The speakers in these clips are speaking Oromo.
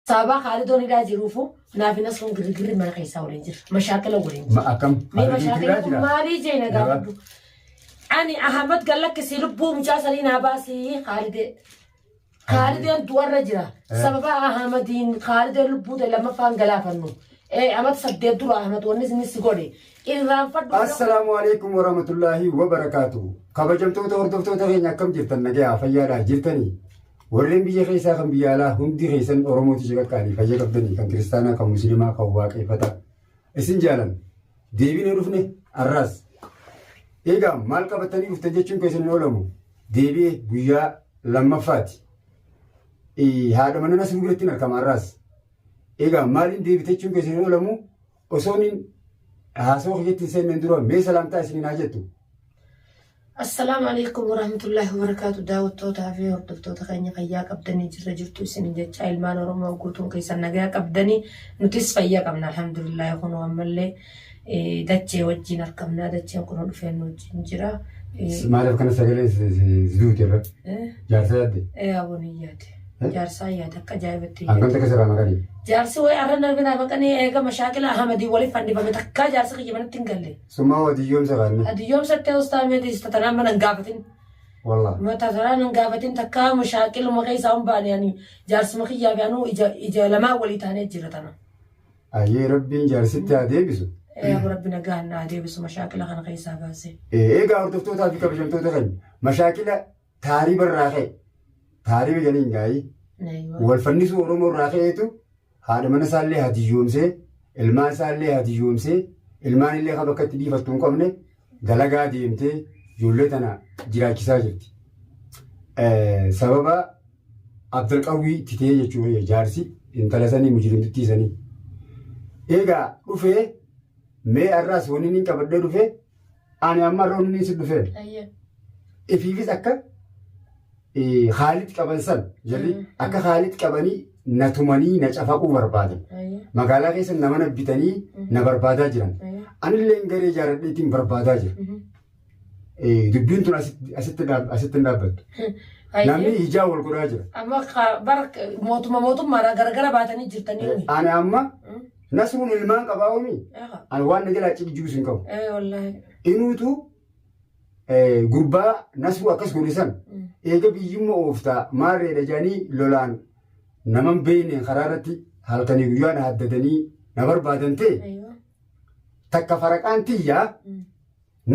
Sababaa Kaalidoon hidhaa jiruufu naafi Nasruun girrigirri mana keessaa waliin jira. Mashaakila waliin jira. Ma akkam? Mee Haalli mashaakilli hidhaa kun jira? maalii jee na Yaa. gaafadhu. Ani Ahmad gallakkisii lubbuu mucaa sanii naa baasii Kaalidee. Kaalideen du'arra jira. Sababa Ahmadiin Kaalideen lubbuu ta'e lammaffaan galaafannu. Ee amata 8 dura Ahmad wanni inni si godhe. Irraanfadhu. Assalaamu alaikum warahmatullaahi wabarakaatu. Kabajamtoota hordoftoota keenya akkam jirtan nagayaa fayyaadhaa jirtanii? Warreen biyya keessaa kan biyya alaa hundi keessan Oromooti ishee qaqqaalii fayya qabdanii kan kiristaanaa kan musliimaa kan waaqeffataa. Isin jaalan deebinee dhufne arraas. Egaa maal qabatanii dhuftan jechuun keessan hin oolamu. Deebi'ee guyyaa lammaffaati. Haadha mana Nasruu biratti hin argama arraas. Egaa maaliin deebite jechuun keessan hin oolamu. Osoon haasawaa kiyyatti hin seenneen dura mee salaamtaa isiniin haa jettu. Assalaamu alaikum warahmatullahi wabarakaatu daawwattootaa fi hordoftoota keenya fayyaa qabdanii jirra jirtu isin jecha ilmaan Oromoo guutuun keessan nagaa qabdanii nutis fayyaa qabna alhamdulillah kunoo ammallee dachee wajjin argamnaa dacheen kunoo dhufee nu wajjin jira. Maaliif kana sagaleen si duute irra? Jaarsa yaadde? Ee aboon hin yaade. Jaarsaa yaade akka ajaa'ibatti Hangam yaade. takka sirraa maqanii? Jaarsi wayi arra narbi naa maqanii eega mashaakila Ahmadii wali fannifame takkaa jaarsi kiyya manatti hin galle. Summaa wadiyyoomsa kaanne. Adiyyoomsa itti hostaa meetii tatanaan mana hin gaafatin. Wallah. Mata tanaan hin gaafatin takkaa mashaakiluma keessaa hin baane ani jaarsuma kiyyaa fi anuu ija ija lamaa walii taanee jira tana. Ayyee rabbiin jaarsitti haa deebisu. Ee abu rabbi nagaan naa deebisu mashaakila kana keessaa baasee. Egaa hordoftootaa fi kabajamtoota keenya mashaakila taariiba irraa ka'e taariiba jedhaniin gaa'ii wal fannisuu Oromoo irraa ka'eetu haadha mana isaallee hadiyyoomsee ilmaan isaallee hadiyyoomsee ilmaan illee kan bakka itti dhiifattu hin qabne dalagaa deemtee ijoollee tana jiraachisaa jirti. Sababa Abdulqawwii itti ta'ee jechuudha jaarsi intala sanii mujrimtittii sanii. Egaa dhufee mee har'aas wanni inni qabadhee dhufee Ani amma irra inni si dhufee ifiifis akka Khaalid qaban san jarri akka Khaalid qabanii na tumanii na cafaquu barbaadan. Magaalaa keessa nama na bitanii na barbaadaa jiran. Anillee garee jaaradheetiin barbaadaa jira. Dubbiin tun asitti hin dhaabbattu. Namni ijaa wal godhaa jira. Amma bara mootummaa mootummaadhaan garagara baatanii jirtanii. Ani amma Nasruun ilmaan qabaa omi. Ani waan na jalaa ciqjuus hin qabu. Ee wallaahi. Inuutu gurbaa Nasruu akkas godhe san eega biyyumma ooftaa maarreedha jedhanii lolaan naman beekneen karaa irratti halkanii guyyaa na haddadanii na barbaadan ta'e takka faraqaan tiyyaa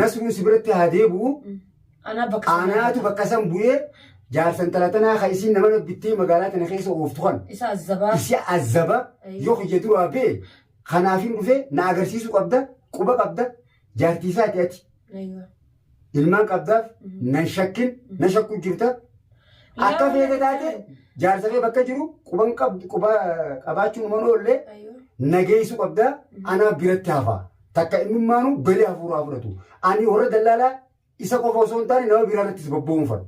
Nasruun si biratti haa deebi'u. Anaa bakka sana Anaatu bakka san bu'ee jaarsa intala tanaa ka isiin nama bittee magaalaa tana keessa ooftu kan Isa azzabaa. isi azzaba yoo kiyya duraa bee kanaafin dhufee na agarsiisuu qabda quba qabda jaartii isaati ati Aywa. ilmaan qabdaaf nan shakkin na shakkuu jirta akka feete taate jaarsa kee bakka jiru quban qabdu quba qabaachuun mana oollee Aywa. nageessuu qabda anaa biratti hafa. Takka innummaanuu galee hafuuraa haa fudhatu. Ani warra dallaalaa isa qofa osoo hin taane nama biraa irrattis bobba'uun fadhu.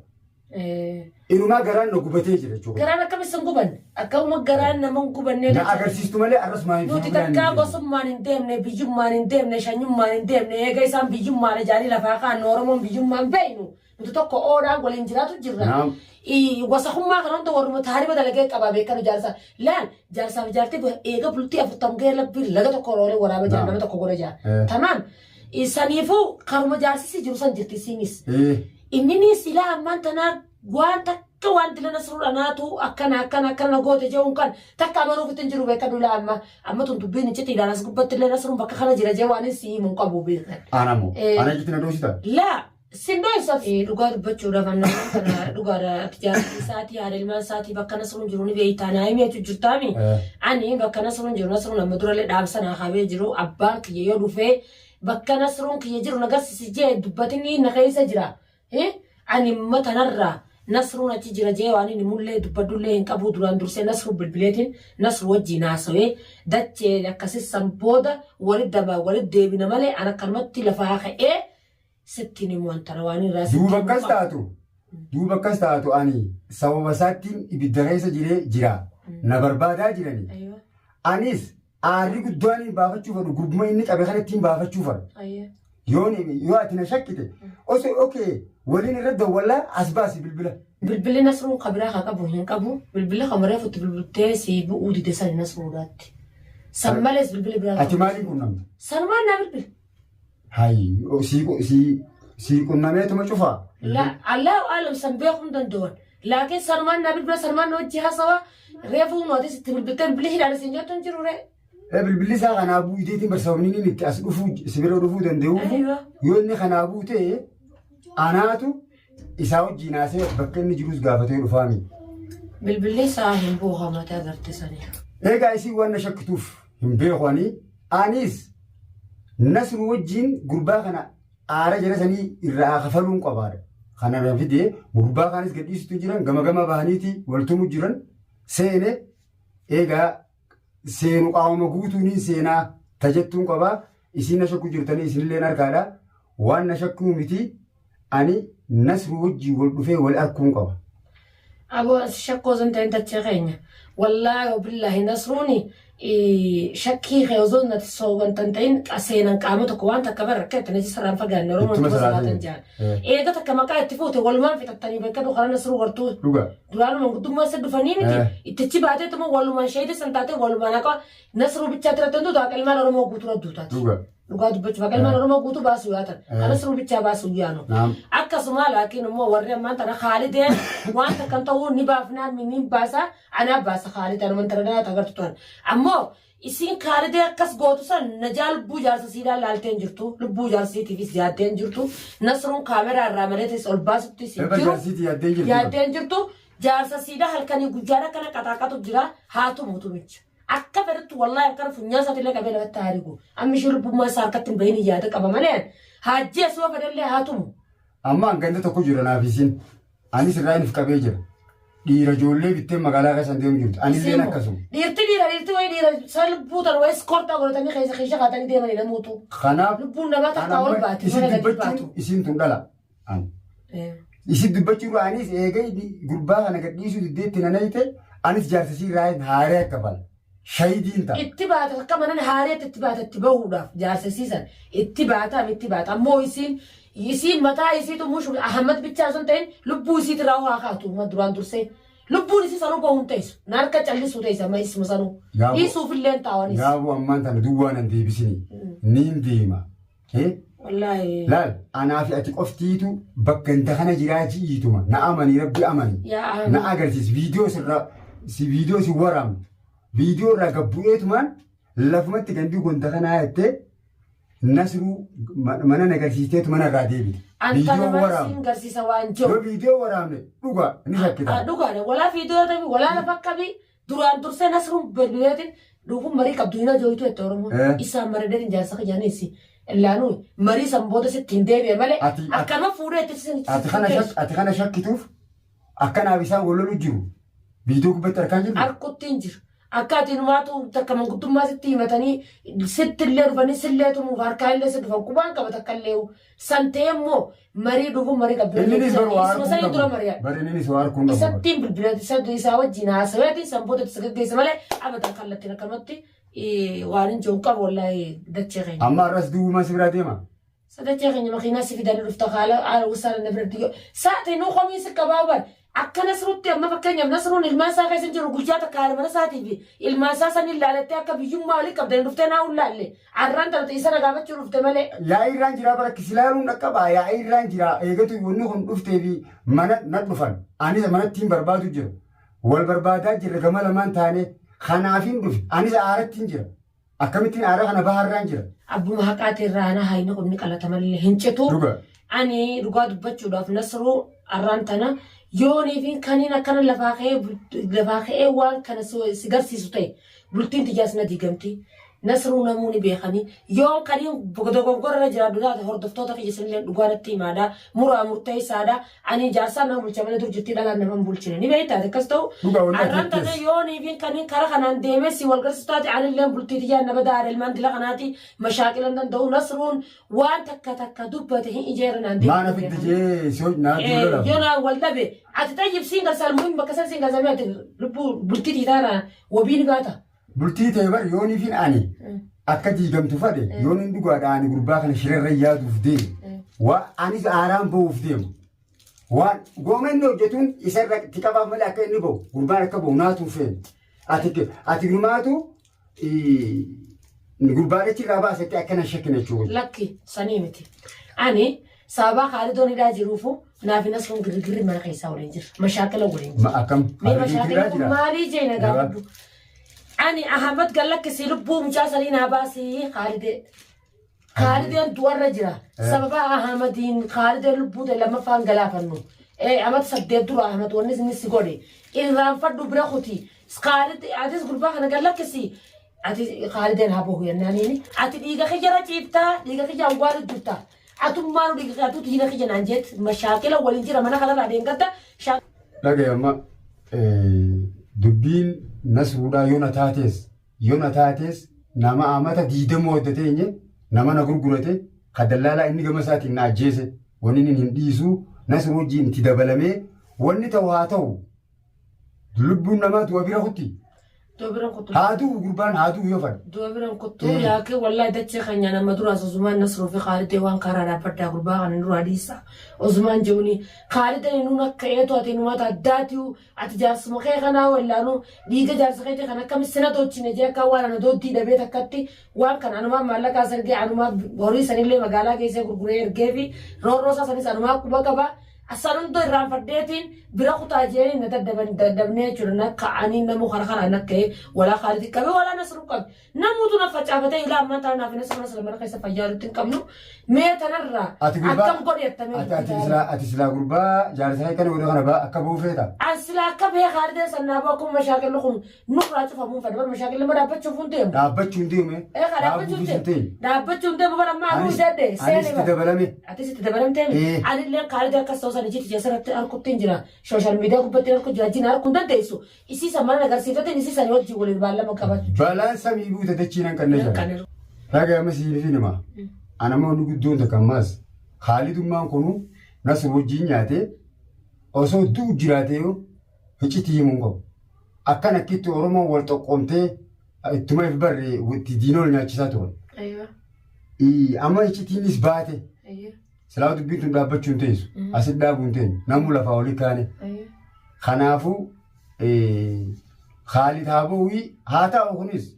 Inumaa garaan na gubatee jira jechuudha. Garaan akkam isin gubanne? Akkuma garaan nama hin gubannee Na agarsiistu malee arras maa hin Nuti takkaa gosummaan hin deemne, biyyummaan hin deemne, shanyummaan hin deemne, eega isaan biyyummaan ijaanii lafaa kaannu Oromoon biyyummaan beeynu. Nuti tokko oodhaan waliin jiraatu jirra. Naam. Wasakummaa kana hunda warruma taariba dalagee qabaa beekanu jaarsa. Laal jaarsaaf jaartii eega bultii afurtam gahee labbii laga tokko roolee waraabee jira Naam. nama tokko godhe jira. Eh. Tamaam. Saniifuu karuma jaarsisi jiru san jirti isiinis. Eh, Inni silaa ammaan tanaa waan takka waan dila nasruudha naatu akkana akkana akkana goote jehuun kan takka amanuuf ittiin jiru beekanu laa amma amma tun dubbiin iccitiidhaan as gubbatti illee nasruun bakka kana jira jee waan hin sii himu hin qabu beekan. Ana moo? Eh. Ana jetti na dhoosita? Laa Sin dhoysa dhugaa dubbachuudhaaf anna kana dhugaadha ati jaartii isaatii haadha ilmaan isaatii bakka Nasruun jiru ni beektaa naa himi jechu jirtaami. Ani bakka Nasruun jiru Nasruun amma durallee dhaamsa naa kaabee jiru abbaan kiyya yoo dhufee bakka Nasruun kiyya jiru na garsiisi jee dubbatinni na keessa jira. Ani imma tanarraa Nasruun achi jira jee waan inni mullee dubbadhullee hin qabu duraan dursee Nasruu bilbileetiin Nasruu wajjiin haasawee dachee akkasii san booda walitti daba walitti deebina malee an akkanumatti lafaa ka'ee Sitti hin himu antana waan irraa sitti Duuba himu akkas qabu. taatu duuba akkas taatu ani sababa isaattiin ibidda keessa jiree jira na barbaadaa jirani Aywa. anis aarri guddaan hin baafachuu fedhu gurbuma inni qabe kana ittiin baafachuu fedhu Ayya. Yoo ati na shakkite osoo okay waliin irra dawwallaa as baasi bilbila. Bilbilli Nasruun ka biraa ka qabu hin qabu. Bilbilli kan reefu itti bilbiltee si bu'uu dide sani Nasruudhaatti. San malees bilbilli biraa Ati maaliin qunnamte? Sanumaan naa bilbila. Hayi si qunnameetuma cufaa. La Allahu alam san beekuu hin danda'an. Laakiin sanumaan naa bilbila sanumaan na wajji haasawa reefuu nu atis itti bilbiltee bilbilli hidhaan isin jettu hin jiru ree. Bilbilli isaa kanaa buuteetiin bar sababni inni itti as dhufuu si bira dhufuu danda'uuf Aywa. yoo inni kanaa buutee anaatu isaa wajjin haasee bakka inni jirus gaafatee dhufaami. Bilbilli isaa hin buuha mataa garte sanii. Egaa isin waan na shakkituuf hin beeku ani anis Nasru wajjin gurbaa kana aara jala sanii irraa kafaluun qabaadha. Kana na fidee gurbaa kaanis gadhiisutu jiran gama gama bahaniiti waltumu jiran seene egaa seenu qaamuma guutuun seenaa tajettuun qabaa isin na shakku jirtanii isinillee harkaadha waan na shakkuu miti ani Nasru wajjin wal dhufee wal arkuun qaba. Aboo shakkoo san ta'in dachee keenya. Wallaahi wabillaahi Nasruuni shakkii kee osoo natti sooban tan ta'in seenan qaama tokko waan takka barra akka itti nasi sarraan fagaanne Oromoon Ittuma ittuma salaatan salaatan jaan. Eega takka maqaa itti fuute walumaan fixattanii beekadhu karaa Nasruu gartuu. Dhugaa. Duraanuma guddummaa isa dhufanii miti ittichi baateetuma walumaan shahida san taatee walumaan akka Nasruu bichaa tiratti hundu haqa ilmaan Oromoo guutuu radduutaati. Dhugaa. Dhugaa dubbachuuf haqa ilmaan Oromoo guutuu baasuu yaatan. Kan Nasruu bichaa baasuu yaanu. Naam. Akkasuma laakiin immoo warri ammaan tana Khaalideen waan takkan ta'uu ni baafnaa ni baasa anaa baasa Khaalid anuma tana dhalaa agartu turan. Ammoo isiin Khaalidee akkas gootu san najaa lubbuu jaarsa siidhaan laaltee hin jirtu lubbuu jaarsiitiifis yaaddee hin jirtu Nasruun kaameraa irraa maleetis ol baasuttis hin Eeba jiru. jaarsiitii yaaddee hin jirtu. Yaaddee hin jirtu jaarsa siidaa halkanii guyyaadha kana qaxaaqatu jira haa tumu tumicha. Akka fedhattu wallaahi akkana funyaan isaatillee qabee lafatti haa rigu. Amma ishee lubbummaa isaa harkatti hin bahin yaada qaba malee haajjii asuma fedhallee haa tumu. Amma ganda tokko jira naaf isin. Anis irraa inni qabee jira. Dhiira ijoollee bittee magaalaa keessa deemu jirtu. Anillee akkasuma. Dhiirti dhiira dhiirti wayii dhiira isa lubbuu tan wayii iskoortaa godhatanii keessa keessa kaatanii deemanii namuutu. Kanaaf Lubbuun namaa takka ol baati isin mana gadi dubbachuun baatu. isin tun dhala. Ani. Isin dubbachuu anis eega gurbaa kana gadhiisuu diddeetti nanayte anis jaarsisii irraa haaree akka bala. Shahidiin ta'a. Itti baata akka manan haareetti itti baata itti bahuudhaaf jaarsisiisan itti baata itti baata ammoo isiin isiin mataa isiitu mushu Ahmad bichaa osoo hin ta'in lubbuu isiit irraa waa kaatu ma duraan dursee lubbuun isii sanuu bahuu hin teessu na harka callisuu teessa amma isuma sanuu Yaaboo. dhiisuufillee hin taa'anis. Yaaboo ammaan tana duwwaa nan deebisini. Niin deema. Wallaahi. Laal anaa fi ati qoftiitu bakka inta kana jiraa ji'iituma na amanii rabbi amanii. Yaa amiin. Na agarsiis viidiyoo sirraa si viidiyoo si waraabnu viidiyoo irraa gabbu'eetumaan lafumatti gandii gonda kanaa jettee Nasruu mana na agarsiisteetu mana irraa deebite. Anta Viidiyoo nama waraabnu. siin garsiisa waan jiru. Yoo viidiyoo waraabne dhugaa ni shakkita. Dhugaadha. Walaa viidiyoo tabi walaa lafa akkamii duraan dursee Nasruun bilbileetiin dhufuun marii qabdu hin ajooytu jette Oromoon. Isaan mareedeetiin jaarsa kiyyaanis illaanuu marii san booda sitti hin deebi'e malee akkanuma fuudhee itti sin Ati kana ati kana shakkituuf akkanaaf isaan wal lolu jiru. Viidiyoo gubbatti argaa jirtu. Harkutti hin jiru. Akka ati numaatu takka manguddummaa sitti himatanii sitti illee dhufanii sillee tumuuf harkaa illee si dhufan qubaan qaba takka illee san ta'e immoo marii dhufu marii qabdu. Inninis baru waa Isuma arguu sanii dura qabu. mari'adha. Bari inninis waa arguu qabu. Isattiin bilbila isaa wajjin haasaweetiin san booda itti gaggeessa malee abadan kallattiin akkanumatti waan hin jiru qabu wallaahi dachee keenya. Amma har'as duwwumaa si biraa deema. Sadachee keenya makiinaa si fidanii dhufta haala haala wasaala na bira diyyoo. Sa'aatii nuu komii si qabaa bar. Akka Nasruutti amma fakkeenyaaf Nasruun ilmaan isaa keessa hin jiru guyyaa takka haala mana isaatii fi ilmaan isaa saniin laalattee akka biyyummaa olii qabdanii dhuftee naa ullaalle. Arraan tana isa na gaafachuu dhufte malee. Yaa'ii irraan jiraa bara kisilaaluun dhaqqabaa yaa'ii irraan jiraa eegatu wanni kun dhuftee fi mana na dhufan anis manatti hin barbaadu jira wal barbaadaa jirra gama lamaan taane kanaafin dhufe anis aaratti hin jira akkamittiin aara kana baharraan jira. Abbuma haqaati irraa ana hayni kun ni qalata malee hin citu. Dhuga. Ani dhugaa dubbachuudhaaf Nasruu arraan tana yoonii fi kaniin akkana lafaa ka'ee lafaa ka'ee waan kana si garsiisu ta'e bultiin tiyyaas na diigamti. Nasruu namuu ni beekani. Yoon kaniin dogoggora irra jiraadhu taate hordoftoota kiyya isinillee dhugaa natti himaadha. Muraa murteessaadha. Ani jaarsaan nama bulcha malee dur jirtii dhalaan nama hin bulchine. Ni beektaa akkas ta'u. Dhugaa wanni ati Arraan tana jettees. yoonii fi kaniin kara kanaan deemee si wal garsiisu taate anillee bultii tiyyaan nama daara ilmaan dila kanaati mashaaqila hin danda'u. Nasruun waan takka takka dubbate hin ijeera naan Maa na deebi'u fidde jee si hoj naa duula lafa. Yoo naan wal dhabe ati tayyib siin garsaal muhiim bakka san siin garsaal ati lubbuu bultii tiitaana wabii ni baata. Bultii ta'e bar yooniifin ani akka diigamtu fadhe yoon dhugaadha ani gurbaa kana shirarra yaaduuf deemu. Waa anis aaraan ba'uuf deemu. Waan gooma inni hojjetuun isarra itti qabaaf malee akka inni ba'u gurbaan akka ba'u naatu feene. Ati gumaatu gurbaan achirraa baasetti akkana shakkina jechuudha. Lakki sanii miti. Ani sababa Khaalidoon hidhaa jiruufu naaf Nasruun girgirri mana keessaa waliin jira. Mashaakila waliin jira. Akkam? Mee mashaakilli kun maalii jee na gaafadhu. Ani Ahmad gallakkisii lubbuu mucaa sanii naa baasii Khaalidee. Khaalideen du'arra jira. Sababa Ahmadiin Khaalideen lubbuu ta'e lammaffaan galaafannu. Amata 8 dura Ahmad wanni inni si godhe. Irraanfadhu bira kuti. Khaalid atis gurbaa kana gallakkisii. Ati Khaalideen haa bahu jennaaniini. Ati dhiiga kiyyarra ciiftaa dhiiga kiyya awwaalu jirta. Atummaan dhiiga kiyya atuutu diina kiyya naan jeet mashaakila waliin jira mana kanarraa deengadda. Dhagaye amma dubbiin nasruudhaa yoo na taates yoo na taates nama amata diidamoo hojjetee hinje nama na gurgurate ka dallaalaa inni gama isaatiin na ajjeese wanni inni hin dhiisu nasruu wajjin itti dabalamee wanni ta'u haa ta'u Lubbuun namaa du'a bira kutti. Du'a bira kuttu. Haa du'u gurbaan haa du'u yoo fadhe. Du'a bira kuttu laakiin wallaahi dachee keenya nama duraas osumaan Nasruu fi Khaalidee waan karaa dhaabbaddaa gurbaa kana nurraa dhiisa. Osumaan je'uni Khaalideen nuun akka eetu ati numaata addaatiyu ati jaarsuma kee kanaa wallaanu dhiiga jaarsa keetii kan akkami sina tolchine jee akka waan ana dooddii dhabee takkatti waan kana anumaa maallaqaa ergee anumaa horii sanillee magaalaa keessee gurguree ergee fi roorroo isaa sanis anumaa quba qaba. San hunda irraanfadheetiin bira kutaa jeeni na daddaban daddabnee jechuudha. Na ka'anii namuu kara karaa na ka'ee walaa Khaalid qabe walaa Nasruu qabe. Namuutu na facaafatee ilaa ammaan tana naaf Nasruu mana mana keessa fayyaa nutti hin qabnu. Mee tanarraa Ati gurbaa akkam godhi attamee ati ati silaa ati silaa gurbaa jaarsa kana godhe kana baa akka ba'u feeta. An silaa akka bee Khaalideen sannaa boo akkuma mashaakilli kun nurraa cufamuun fedha. Bar mashaakilli ma dhaabbachuuf hin deemu. Dhaabbachuu hin deemu. Ee ka dhaabbachuu hin deemu. Dhaabbachuu hin deemu bara ammaa anuu jedhe Anis seeni itti bara. dabalame. Atis itti dabalamtee mi? Ee. Anillee Khaalid akkas ta'uu sana ijji asirratti harkutti hin jira. Sooshaal miidiyaa gubbatti harku jira. Jina harkuu hin dandeessu. Isii san mana agarsiifateen isii san wajjin waliin baallama qabatu. Balaan samii buute dachiin hanqanne jira. Kan irra. Raga amma siif hin hima. Ana immoo inni guddoon takka ammaas Khaalidummaan kunu Nasru wajjin nyaatee osoo du'u jiraatee hicitii himuu hin qabu. Akkan akkitti Oromoon wal xoqqoomtee ittuma if barre itti diina wal nyaachisaa turan. Aywa. Amma icitiinis baate Aywa. silaa dubbiin tun dhaabbachuu hin teessu. Asit dhaabuu hin teenyu. Namuu lafaa olii kaane. Aywa. Kanaafuu Khaalid haa ba'uuyi haa taa'u kunis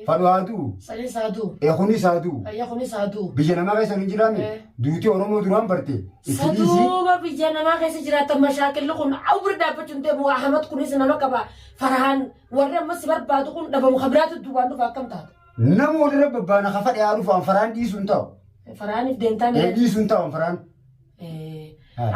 Fadhu haa du'u. Sanis haa du'u. Kunis haa du'u. Ayya kunis haa du'u. Biyya namaa keessa hin jiraame. Duuti Oromoo duraan barte. Itti dhiisi. Saduuba biyya namaa keessa jiraatan mashaakilli kun awri dhaabbachuu hin deemu. Ahmad kunis nama qaba. Farhaan warri amma si barbaadu kun dhabamu kabiraatu duubaan dhufa akkam taata. Nama walirra babbaana ka fadhe haa dhufu an farhaan dhiisuu hin ta'u. Farhaaniif deemtaa Ee dhiisuu hin ta'u an farhaan.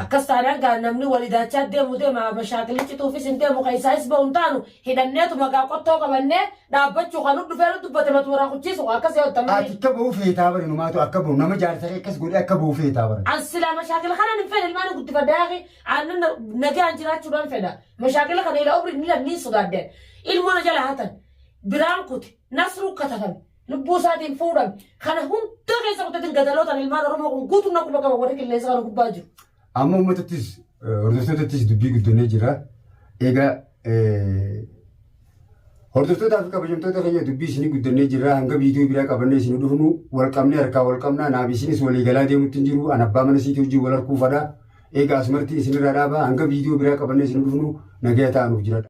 Akkas taanaan gaa namni wal idaachaa deemu deema mashaakilli cituufis hin deemu kan isaayis bahu hin taanu hidhanneetu magaa qottoo qabannee dhaabbachuu kan nu dhufee nu dubbate matuma raakuchiisu akkas yoo ta'an Ati akka bahu feetaa bari numaatu akka bahu nama jaarsa kee akkas godhee akka bahu feetaa bari. An silaa mashaakila kanan hin fedhe ilmaan guddifadha yaaqi aannan nagaan jiraachuudhaan fedha mashaakila kana ila umri ni lammiin sodaadde ilmoo na jala hatan biraan kute nasruu katafame Lubbuu isaatiin fuudhame. Kana hunda keessa kutatin gadalootaan ilmaan Oromoo kun guutuun akkuma qaba warri qilleensa kana gubbaa jiru. Amma uummatattis hordoftootattis dubbii guddannee jira. Egaa hordoftootaa fi kabajamtoota keenya dubbii isinii guddannee jirra. Hanga viidiyoo biraa qabannee isinii dhufnu wal qabnee harkaa wal qabnaa naaf isinis walii galaa deemutti hin jiru. An abbaa mana siitii wajjin wal harkuu fadha. Egaa asumarratti isinirraa dhaaba. Hanga viidiyoo biraa qabannee isinii dhufnu nagaya ta'anuuf jira.